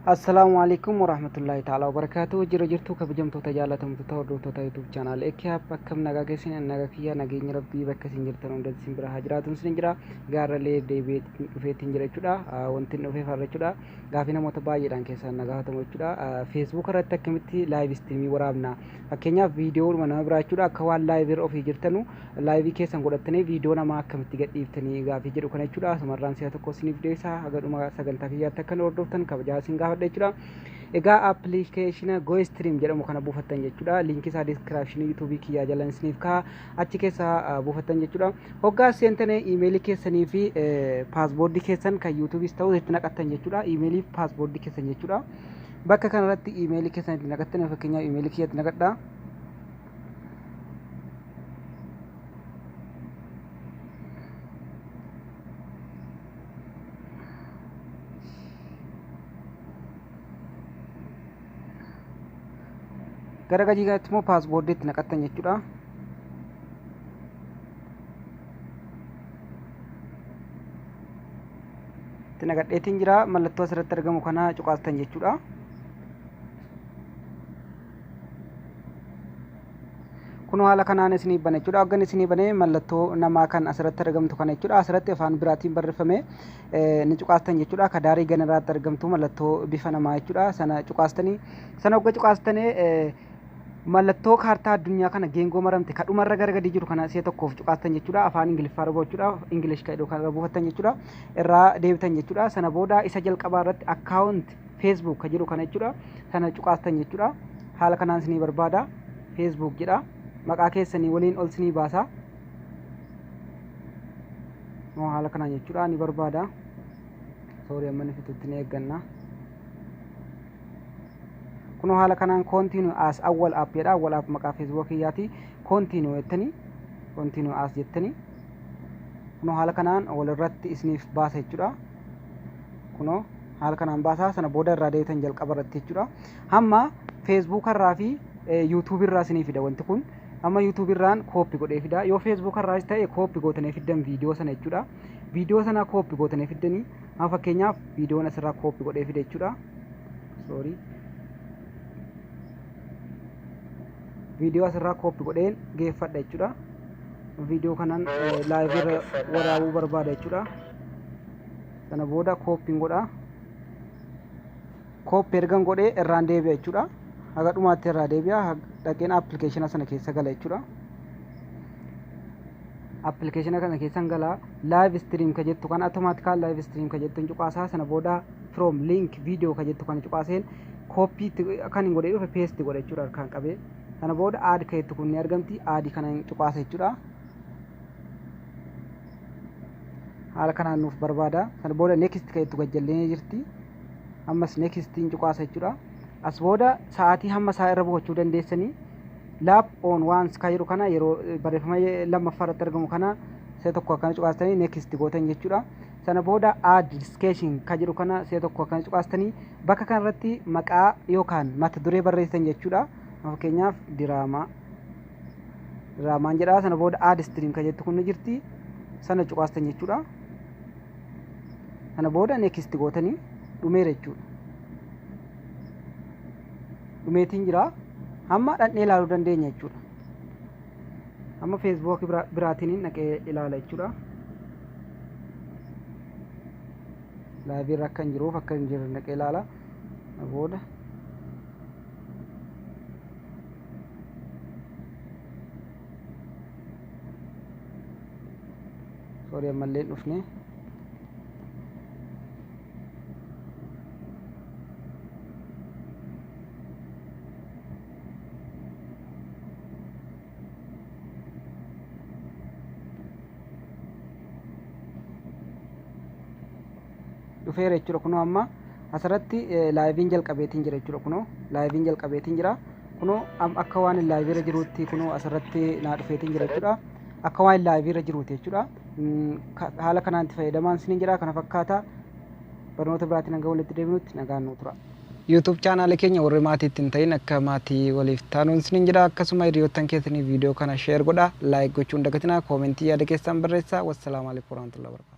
Assalaamu alaikum warahmatullahi ta'ala wabarakaatu. Jira jirtuu kabajamtoota, jaalatamtoota hordoftoota YouTube channel Ekiyaap, akkam nagaa keessan? Nagaa kiyya, nageenya rabbii bakka isin jirtan hundatti isin bira haa jiraatu isin jira. Gaarralee deebi'ee dhufeetiin jira jechuudha. Wanti inni dhufeef har'a jechuudha, gaafii namoota baay'eedhaan keessaan na gaafatamu jechuudha. Facebook irratti akkamitti live streamii waraabna? Fakkeenyaaf, viidiyoodhuma nama biraa jechuudha, akka waan live irra ofii jirtanu live keessan godhattanii viidiyoo namaa akkamitti gadhiiftanii gaafii jedhu kana jechuudha. Asumarraan si'a tokko isiniif deebisa. Haga dhuma sagantaa kiyyaatti akka nu hordoftan kabajaa isin gaafadha jechuudha. Egaa appilikeeshina GoStream jedhamu kana buufattan jechuudha. Liinkii isaa description YouTube kiyyaa jalan isiniif ka'a. Achi keessa buufattan jechuudha. Hoggaa seentanii iimeelii keessanii fi passwordii keessan kan YouTubeis ta'u itti naqattan jechuudha. Iimeelii fi passwordii keessan jechuudha. Bakka kanarratti iimeelii keessan itti naqattan. Fakkeenyaaf, iimeelii kiyyatti naqadha. Gara gadii kanatti immoo passwordii itti naqattan jechuudha. Itti naqadheetiin jira. Mallattoo asirratti argamu kana cuqaastan jechuudha. Kun haala kanaan isinii bana jechuudha. Hoggan isinii banee mallattoo namaa kan asirratti argamtu kana jechuudha. Asirratti afaan biraatiin barreeffame ni cuqaastan jechuudha. Kadaarii ganarraatti argamtu mallattoo bifa namaa jechuudha. Sana cuqaastanii, sana hogga cuqaastanii, mallattoo kaartaa addunyaa kana geengoo maramte kadhumarra gara gadii jiru kana si'a tokkoof cuqaastan jechuudha. Afaan Ingiliffaa irra jechuudha. English kan jedhu kana buufattan jechuudha. Irraa deebitan jechuudha. Sana booda isa jalqabaa irratti account Facebook kan jedhu kana jechuudha. Sana cuqaastan jechuudha. Haala kanaan isinii barbaada. Facebook jedha. Maqaa keessanii waliin ol isinii baasa. Haala kanaan jechuudha ni barbaada. Sorry, amma inni fixutti ni eegganna. Kunoo haala kanaan continue as Awwal App jedha. Awwal App maqaa Facebook kiyyaati. Continue jettanii, continue as jettanii, kunoo haala kanaan walirratti isiniif baasa jechuudha. Kunoo haala kanaan baasaa. Sana booda irraa deebitan jalqaba irratti jechuudha. Hamma Facebook irraa fi YouTube irraa isinii fida wanti kun. Amma YouTube irraan copy godhee fida. Yoo Facebook irraas ta'e copy gootanii fiddan viidiyoo sana jechuudha. Viidiyoo sana copy gootanii fiddanii, amma fakkeenyaaf viidiyoon asirraa copy godhee fide jechuudha. Sorry. Viidiyoo asirraa copy godheen geeffadha jechuudha. Viidiyoo kanan live irra waraabuu barbaada jechuudha. Sana booda copyn godha. Copy ergan godhee irraan deebi'a jechuudha. Haga dhumaatti irraa deebi'a. Dhaqeen appilikeeshina sana keessa gala jechuudha. Appilikeeshina kana keessan gala. Live stream ka jettu kan automatical live stream ka jettu cuqaasaa. Sana booda from link video ka jettu kana cuqaaseen copy kan hin godhee dhufe paste godha jechuudha harkaan qabee. Sana booda add ka jettu kun ni argamti. Add kana cuqaasa jechuudha. Haala kanaan nuuf barbaada. Sana booda next ka jettu gajjallee jirti. Ammas nextiin cuqaasa jechuudha. As booda sa'aatii hamma isaa irra buufachuu dandeessanii, lap on once ka jedhu kana, yeroo barreeffama lammaffaa irratti argamu kana si'a tokko akkana cuqaastanii next gootan jechuudha. Sana booda add description ka jedhu kana si'a tokko akkana cuqaastanii bakka kanarratti maqaa yookaan mata duree barreessitan jechuudha. Fakkeenyaaf, diraamaa diraamaan jedha. Sana booda add stream ka jettu kun ni jirti. Sana cuqaastan jechuudha. Sana booda next gootanii dhumeera jechuudha. Dhumeetiin jira. Hamma dhaqnee ilaaluu dandeenya jechuudha. Amma Facebook biraatiin dhaqee ilaala jechuudha. Live irra akka hin jiruuf akka hin jirre dhaqee ilaala. Booda sorry, ammallee hin dhufne. Dhufeera jechuudha. Kunoo amma asirratti liveiin jalqabeetiin jira jechuudha. Kunoo liveiin jalqabeetiin jira. Kunoo akka waan live irra jiruutti kunoo asirratti naa dhufeetiin jira jechuudha. Akka waan live irra jiruuti jechuudha. Haala kanaan itti fayyadamaan isiniin jedha. Kana fakkaata. Barnoota biraatiin hanga walitti deebinutti nagaan nuu tura. YouTube channel keenya warri maatii ittiin ta'in akka maatii waliif taanuun isiniin jedha. Akkasuma hiriyoottan keessanii viidiyoo kana share godha, like gochuun dagatinaa, comment yaada keessan barreessaa. Wassalaamu alaikum warahmatullahi wabarakatuh.